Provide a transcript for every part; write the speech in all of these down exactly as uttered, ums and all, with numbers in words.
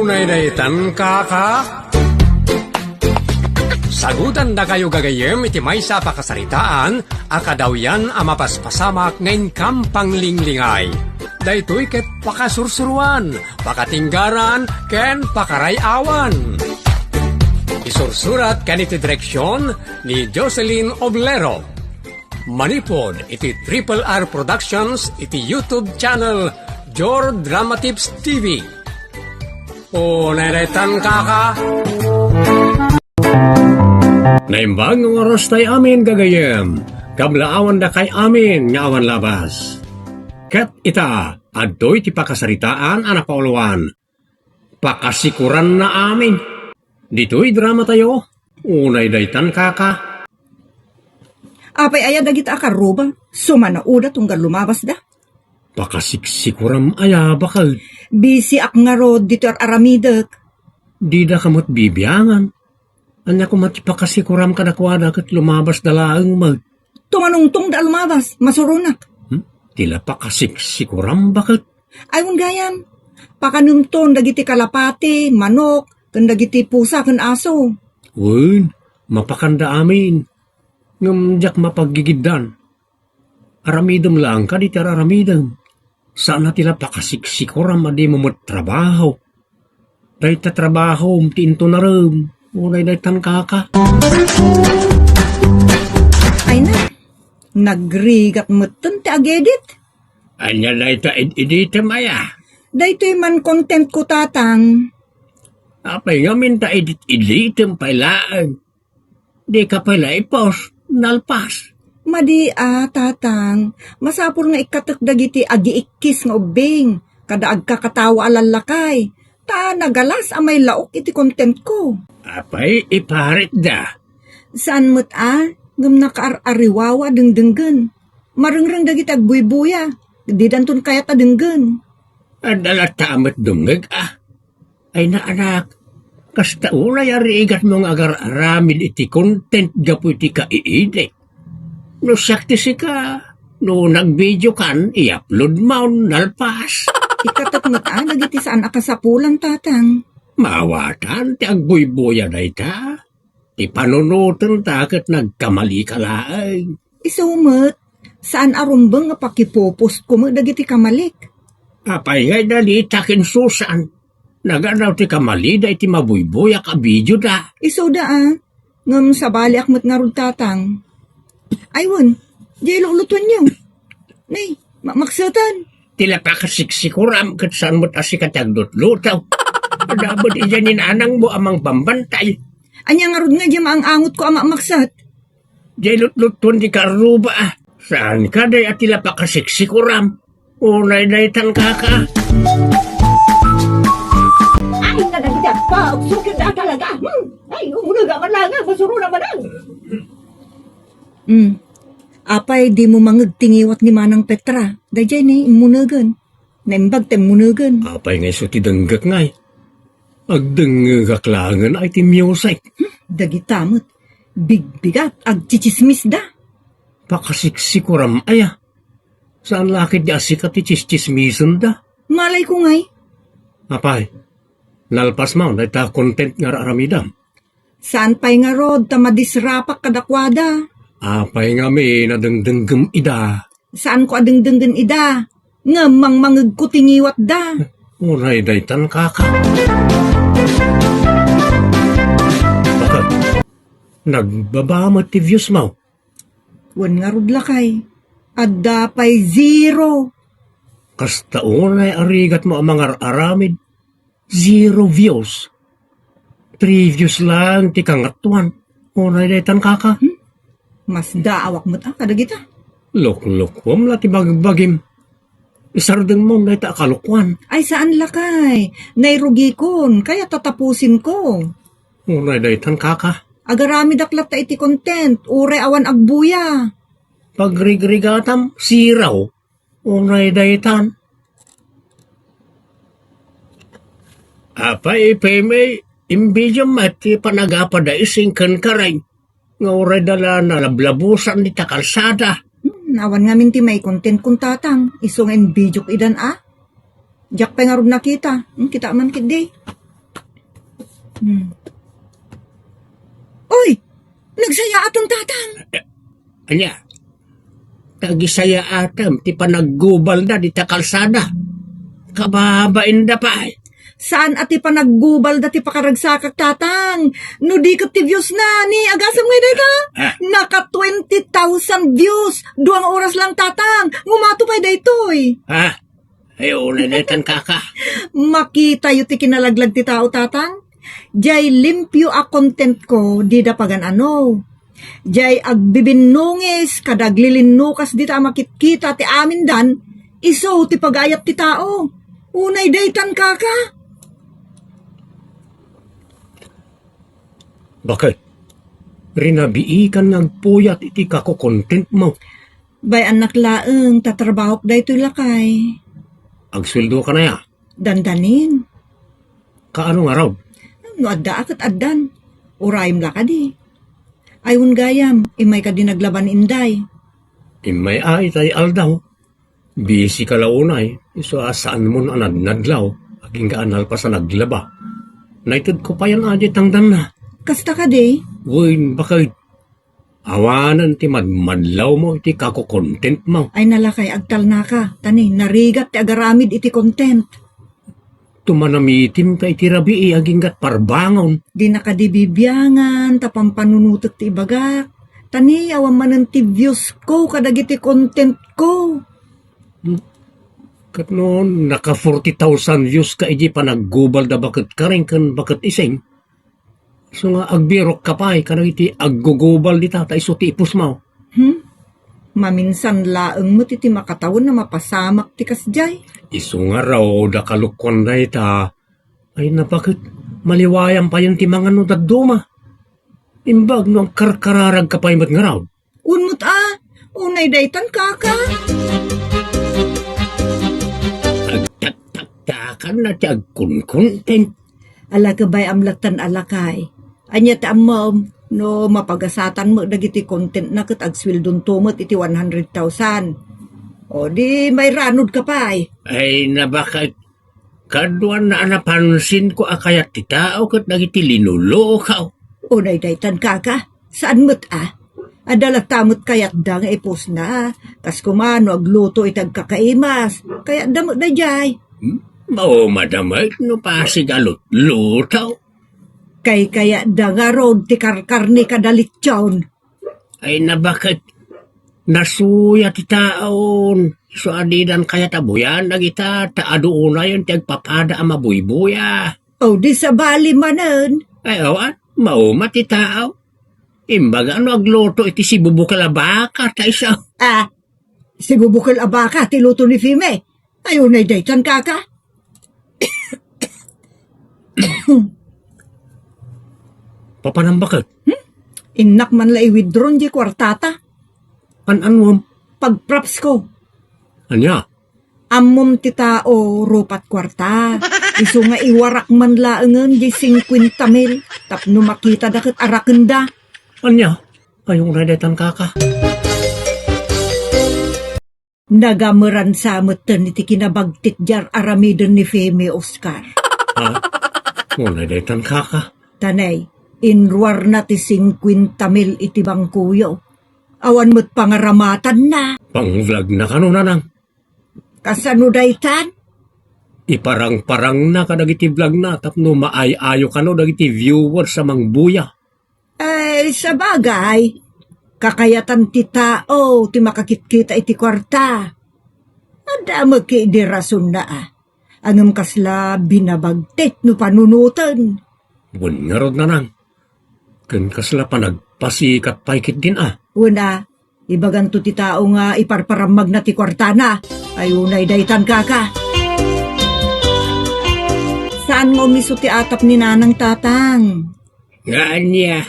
Unay daytan, kaka? Sagutandakayo gagayyem iti maysa a pakasaritaan a kadawyan a mapaspasamak nga inkam panglinglingay. Daytoy ket pakasursuruan, pakatinggaran, ken pakaray-awan. Isursurat ken iti direksyon ni Jocelyn Oblero. Manipud iti Triple R Productions iti YouTube channel Jor Drama Tips T V. Unay daytan, kaka? Naimbag nga oras tay amin, gagayyem. Kablaawandakay amin nga awan labas. Ket ita, adtoy ti pakasaritaan a napauluan. Pakasikuranna amin. Ditoy dramatayo, unay daytan, kaka? Apay aya dagita a karruba? Sumanauda tunggal lumabasda. Pakasiksikuram aya, baket? Bisiak ngarud ditoy ar-aramidek. Didaka met bibiangan. Ania koma ti pakasikuram kadakuada ket lumabasda laeng met? Tumanungtongda a lumabas, masuronak. Hmm? Ti la pakasiksikuram, baket? Ay, wen gayam. Pakanemton dagiti kalapati, manok, ken dagiti pusa ken aso. Wen, mapakanda amin. Ngem diak mapaggigiddan. Aramidem laeng kadi ti ar-aramidem. Saan a ti la pakasiksikuram a dimo met trabaho. Dayta trabahom ti intunarem. Unay daytan, kaka? Ay na, nagrigat metten ti agedit. Ania dayta ed-editem aya? Daytoy man content ko, tatang. Apay ngamin ta edit-editem pay laeng? Dika pay la i-post, nalpas. Madi a, tatang. Masapul nga ikkatek dagiti agiikkis nga ubbing, kada agkakatawa a lallakay. Ta nagalas a mailaok iti content ko. Apay, iparitda? Saan met a, ngem nakaar-ariwawa a dengdenggen. Marengreng dagiti agbuybuya, didanton kayat a denggen. Adda latta met dumngeg a. Ay naanak, kasta unay a rigatmo nga agar-aramid iti content gapu iti kaiidek. No siak ti sika, no nagvideokan, i-upload mo, nalpas. Ikkatek met a dagiti saan a kasapulan, tatang. Maawatan ti agbuybuya dayta. Ti panunotenta ket nagkamalika laeng. Isu met, saan a rumbeng a pakipopostko met dagiti kamalik. Apay ngay dalitak ken Susan? Naganaw ti kamalida iti mabuybuyak a videoda. Isuda a, ngem sabaliak met ngarud, tatang. Ay wen, diay lulutuenyo. Nay, ma-, maksetan. Ti la pakasiksikuram ket saan met a sika ti aglutluto. Adda met idiay ni nanangmo a mangbambantay. Ania ngarud nga diay maang-angotko a makmaksat? Diay lutlutuan ti karruba a. Saan kadi a ti la pakasiksikuram? Unay daytan, kaka? Ay, kadagiti agpa, agsukir da talaga. Hmm. Ay, umuna nga man lang, ah, masuro na man ang. Hmm. Apay, dimo mangeg ti ngiwat ni Manang Petra? Daydiay ni immunegen. Naimbag ti immunegen. Apay nga isu ti denggek ngay? Agdengngegak laengen ay ti music. Hmm, dagita met. Bigbigat, agtsitsismisda. Pakasiksikuram aya. Saan la ketdi a sika ti tsistsismisenda? Malayko ngay. Apay, nalpas man dayta content nga ar-aramidam. Saan pay ngarud ta madisrapak kadakuada? Apay ngamin a dengdenggem ida? Saanko a dengdenggen ida, ngem mangmangegko ti ngiwatda. Uray daytan, kaka. Bakit? Nagbaba met ti views mo? Wen ngarud lakay, adda pay zero. Kasta unay a rigatmo a mangar-aramid, zero views. Three views lang ti kangatoan. Uray daytan, kaka. Hmm? Masdaawak met a kadagita. Luklukuam la ti bagbagim. Isardengmo dayta a kalokuan. Ay, saan lakay. Nairugikon, kaya tatapusinko. Uray daytan, kaka. Agaramidak latta iti content, uray awan agbuya. Pagrigrigatam, zero. Uray daytan. Apay, Peme, imbidiam met ti panagapada ising ken kareng nga uray da la nalablabusan dita kalsada. Hmm, awan ngamin ti maikontent kun tatang, isu nga imbidiok idan a. Diak pay ngarud nakita. Hmm, kita man ketdi. Hmm. Uy! Nagsayaaten, Tatang! Ania? Tagisayaatem ti panaggubalda dita kalsada. Kababainda pay. Saan a ti panaggubalda ti pakaragsakak, Tatang. No di ket ti viewsna, ni agasem ngay dayta? Ah. Naka twenty thousand views. Dua nga oras lang, Tatang. Ngumato pay daytoy. Ah, ay, unay daytan, kaka. Makitayo ti kinalaglag ti tao, Tatang. Jay limpio a content ko, dida pagan-ano. Jay agbibinnungis kada aglilinnukas dita a makitkita ti amindan, isu ti pagayat ti tao. Unay daytan, kaka. Bakit? Rinabiikan nga agpuyat iti kakokontentmo. Bay-annak laeng, tatrabahok daytoy, lakay. Agsueldo ka na ya? Dandanin. Kaano ngarud? No adda a ket addan. Urayem la kadi. Ay, wen gayam, immay kadi naglaban, Inday. Immay a itay aldaw. Busy ka la unay, isu a saanmon a nadnadlaw, agingga a nalpas a naglaba. Naited ko payan a di tangdanna. Kasta kadi? Wen, bakit? Awanen ti madmadlawmo iti kakokontentmo. Ay nalakay, agtalnaka. Tani, narigat ti agaramid iti content. Tumanamitim ka iti rabii aginggat parbangon. Di nakadibibiangan, ta pampanunutek ti ibagak. Tani, awan manen ti views ko kadagiti content ko. Hmm. Ket no, naka forty thousand views ka iti panaggubalda baket karing ken baket ising. Isu nga agbirok ka pay kadagiti aggugubal dita ta isu ti ipusmo. Hmm? Maminsan laeng met iti makatawen a mapasamak ti kasdiay. Isu ngarud a kalokuan dayta. Ay, napaket, maliwayam payen ti mangan no dadduma. Imbag no agkarkararag ka pay met ngarud. Wen met a, unay daytan, kaka. Agtaktaktakan na ti agkunkunten. Ala, kabay-am lattan a lakay. Ania ti ammom, no mapagasatan met dagiti content na ket agsueldonto met iti one hundred thousand. O di mairanod ka pay. Ay, nabaket. Kaduan na a napansin ko a kayat ti tao ket dagiti linulukaw. Unay daytan, kaka. Saan met a? Adda latta met kayatda nga ipusna. Kas kuma no agluto iti agkakaimas. Kayatda met daydiay. Hmm? Maumada met no pasig a lutluto. Kaykayatda ngarud ti karkarne kada litson. Ay, nabaket. Nasuya ti taon. Isu a didan kayat a buyan dagita, ta adu unayen ti agpapada a mabuybuya. O, di sabali manen. Ay, awan, mauma ti tao. Imbaga no agluto iti sibubukel a baka, ta isu. Ah, sibubukel a baka ti luto ni Fime. Ay, unay daytan, kaka. Papanam baket? Hmm? Innak man la i-withdraw di kuartata. An-anuam? Pagprops ko. Ania? Ammom ti tao, rupat kuarta. Isu nga iwarak man laengen di singkuenta mil, tapno makita da ket arakenda. Ania? Ay, unay daytan, kaka. Nagameran sa metten iti kinabagtit di ar-aramiden ni Femi, Oscar. Ha? Unay daytan, kaka. Tanay, inruarna ti singkuenta mil iti bangkoyo. Awan met pangaramatanna. Pang-vlogna kano, nanang? Kasano daytan? Iparang-parangna kadagiti vlogna tapno maay-ayo kano dagiti viewers a mangbuya. Ay, sabagay, kakayatan ti tao ti makakitkita iti kuarta. Adda met idi rasonna a. Ngem kasla binabagtit no panunoten. Wen ngarud, nanang. Ken kasla panagpasikat pay ketdin a. Wen a, ibaganto ti tao nga iparparammagna ti kuartana. Ay, unay daytan, kaka. Saan nga umiso ti atap ni nanang, tatang? Nga ania?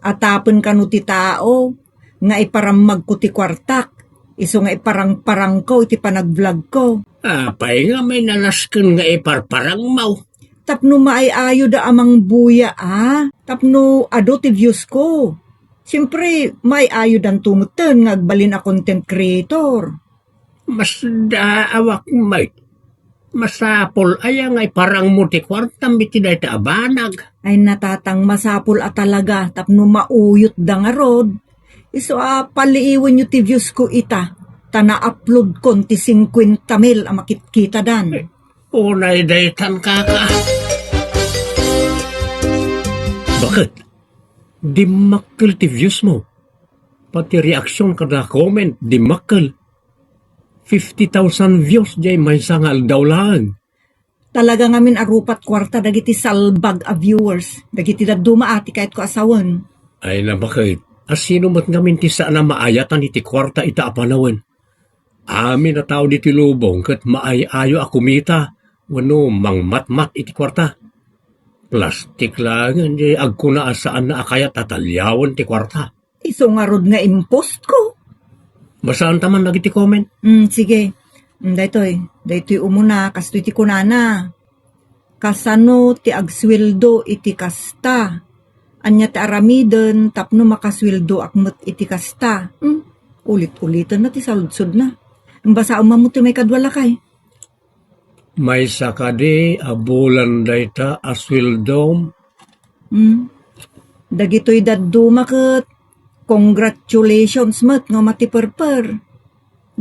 Atapen kano ti tao nga iparammagko ti kuartak, isu nga iparangparangko iti panagvlogko. Apay nga may nalasken nga iparparangmo? Tapno maay-ayoda a mangbuya a, tapno adu ti views ko. Siempre, maay-ayodanto metten nga agbalin a content creator. Masdaawak met. masapul aya nga iparangmo ti kuartam iti dayta a banag? Ay, Tatang, masapul a talaga tapno mauyotda ngarud. Isu a paliiwenyo ti views ko ita, ta na-upload kon ti singkuenta mil a makitkitadan. Eh, unay daytan, kaka. Bakit? Dimmakkel ti views mo. Pati reaction kada comment, dimmakkel. Fifty thousand views jay maysa nga aldaw laeng. Talaga ngamin a rupat kuarta dagiti salbag a viewers, dagiti dadduma a ti kayatko a sawen. Ay, nabakit. A sino met ngamin ti saan a maayatan iti kuarta ita a panawen? Amin a tao diti lubong ket maay-ayo a kumita wenno mangmatmat iti kuarta. Plastik laengen jay agkuna a saanna a kayat a taliawen ti kuarta. Isu ngarud nga impostko. Basaanta man dagiti comment. Mm, sige. Mm, daytoy, daytoy umuna, kastoy ti kunana. Kasano ti agsueldo iti kasta? Ania ti aramiden tapno makasueldoak met iti kasta? Hmm? Ulit-uliten na ti saludsodna. Basaem man ti maikadua, lakay. Maysa kadi a bulan dayta a sueldom? Hmm. Dagitoy dadduma ket congratulations met nga matiperper.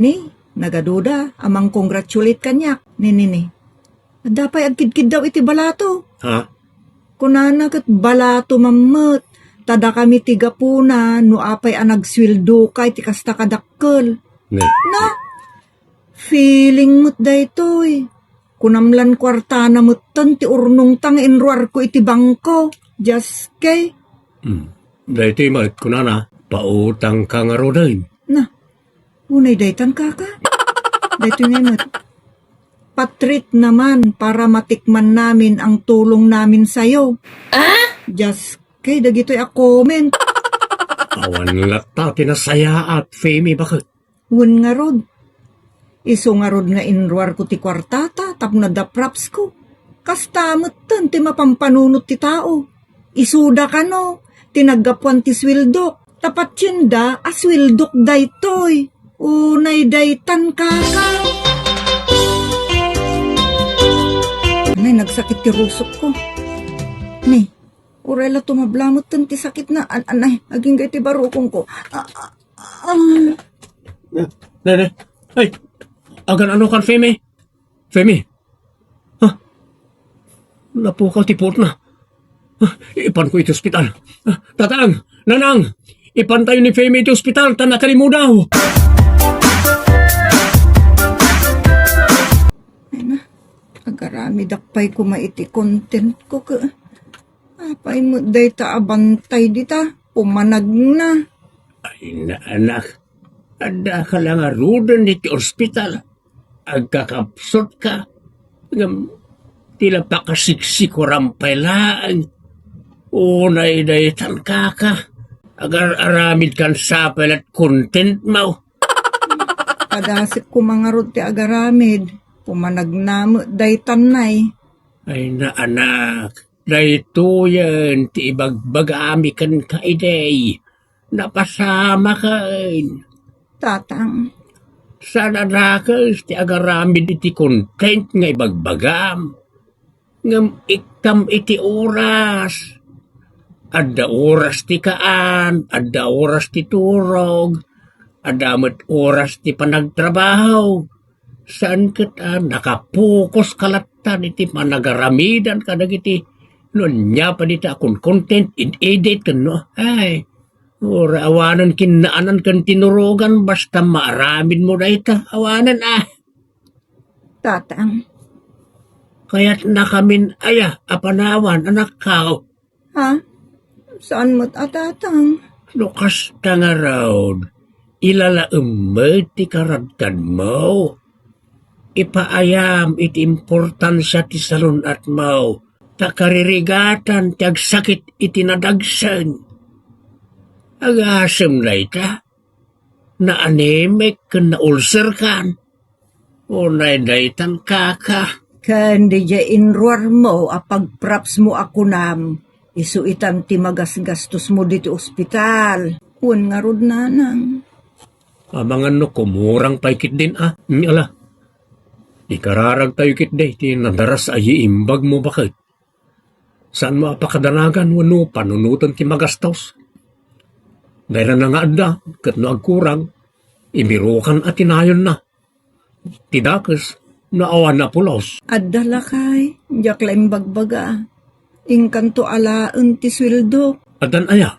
Ni, nagaduda a mang-congratulate kaniak. Ni, ni, ni. Adda pay agkidkiddaw iti balato. Ha? Kunana ket balato mammet, ta dakami ti gapuna no apay a nagsueldoka iti kasta kadakkel. Ne. Na, feeling met daytoy. Kunam lan kuartana metten ti urnongta nga inruarko iti bangko. Just kay. Hmm. Daytoy met, kunana, pautangka ngaruden. Na, unay daytan, kaka. Daytoy nga met. Patrit naman para matikman namin ang tulong namin sa'yo. Ah? Just kay dagitoy a comment. Awan latta ti nasayaat, Femi, bakit? Wen ngarud. Isu ngarud nga inruarko ti kuartata tapno adda props ko. Kasta metten ti mapampanunot ti tao. Isuda kano ti naggapuan ti sueldok. Ta patienda a sueldok daytoy. Unay daytan, kaka. Nay, nagsakit ti rusok ko. Ni, uray la tumabla metten ti sakitna. An-, anay, agingga ti barukong ko. Ah, ah, ah. Ne, ne, ne. Ay, agan-ano kan Femi? Femi. Ha? Napukaw ti puotna. Ha? Ipanko iti ospital. Ha? Tatang, Nanang, ipantayo ni Femi iti ospital, ta nakalimudaw. Ay na, agaramidak pay koma iti content ko, ke. Apay met dayta a bantay dita? Pumanagna. Ay, naanak. Addaka la ngaruden iti ospital. Agkakapsutka. Ngem, ti la pakasiksikuram pay laeng. Unay daytan, kaka. Agar-aramid kan sapay lat content mo. Padasek koma ngarud ti agaramid. Pumanagna met daytan, nay. Ay, naanak. Daytoyen ti ibagbagami kenka idi. Napasamaken. Tatang. Saan a dakes ti agaramid iti content nga ibagbagam. Ngem ikkam iti oras. Adda oras ti kaan, adda oras ti turog, adda met oras ti panagtrabaho. Saan ket a nakapokus ka latta iti panagaramidan kadagiti no ania pay dita a kun-content, ed-edit ken no, ay, uray awanen kinnaanan ken tinurogan basta maaramidmo dayta, awanen a. Tatang. Kayatnakamin aya a panawan, anakko? Ha? Saan met a, Tatang? No kasta ngarud, ilalaem met ti karadkadmo. Ipaayam iti importansia ti salun-atmo, ta karirigatan ti agsakit iti nadagsen. Agasem dayta, naanemek ken naulserkan. Unay daytan, kaka. Ken diay inruarmo a pagprapsmo a kunam, isu itan ti magasgastosmo ditoy ospital. Wen ngarud, nanang. Amangan no kumurang pay ketdin a. Mm, ala. Ikararagtayo ketdi ti nadaras a yiimbagmo, baket. Saanmo a pakadanagan wenno panunoten ti magastos. Dayta nga adda, ket no agkurang, ibirukan a ti nayonna. Ti dakes, no awan a pulos. Adda, lakay, diak la imbagbaga. Inkanto alaen ti sueldo. Addan aya?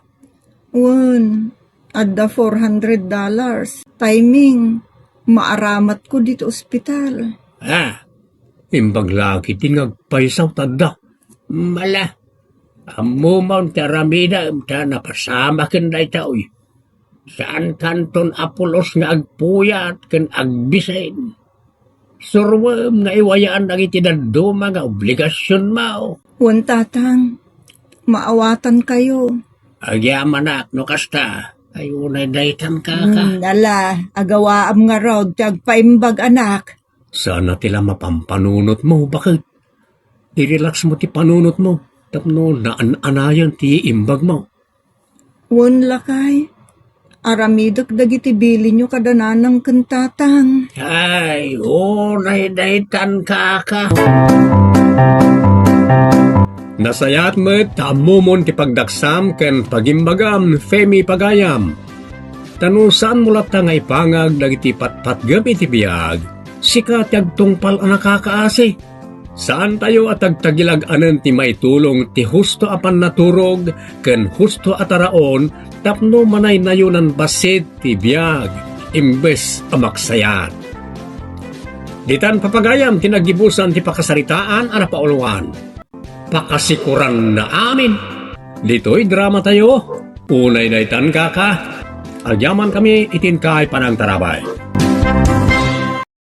Wen, adda four hundred dollars. Timing, maaramatko dito ospital. Ah, imbag la ketdi nga agpaysaw ta adda. Mala, ammom ti aramidem ta napasamaken daytoy. Saankanton a pulos nga agpuyat ken agbisin. Suroem nga iwayaan dagiti dadduma nga obligasionmo. Wen, tatang, maawatankayo. Agyamanak no kasta. Ay, unay daytan, kaka. Hmm, ala, agawaam ngarud ti agpaimbag, anak. Saan a ti la mapampanunotmo, baket. I-relax mo ti panunotmo tapno naan-anayon ti imbagmo. Wen, lakay, aramidek dagiti bilinyo kada nanang ken tatang. Ay, unay daytan, kaka. Nasayaat met ta ammomon ti pagdaksam ken pagimbagam, Femi Pagayam. Ta no saanmo latta nga ipangag dagiti patpatgem iti biag, sika ti agtungpal a nakakaasi. Saantayo a tagtagilag-anen ti maitulong ti husto a pannaturog ken husto a taraon tapno manaynayonan bassit ti biag imbes a maksayat. Ditan, papagayam, ti naggibusan ti pakasaritaan a napauluan. Pakasikuranna amin. Ditoy dramatayo, unay daytan, kaka. Agyamankami iti inkay panangtarabay.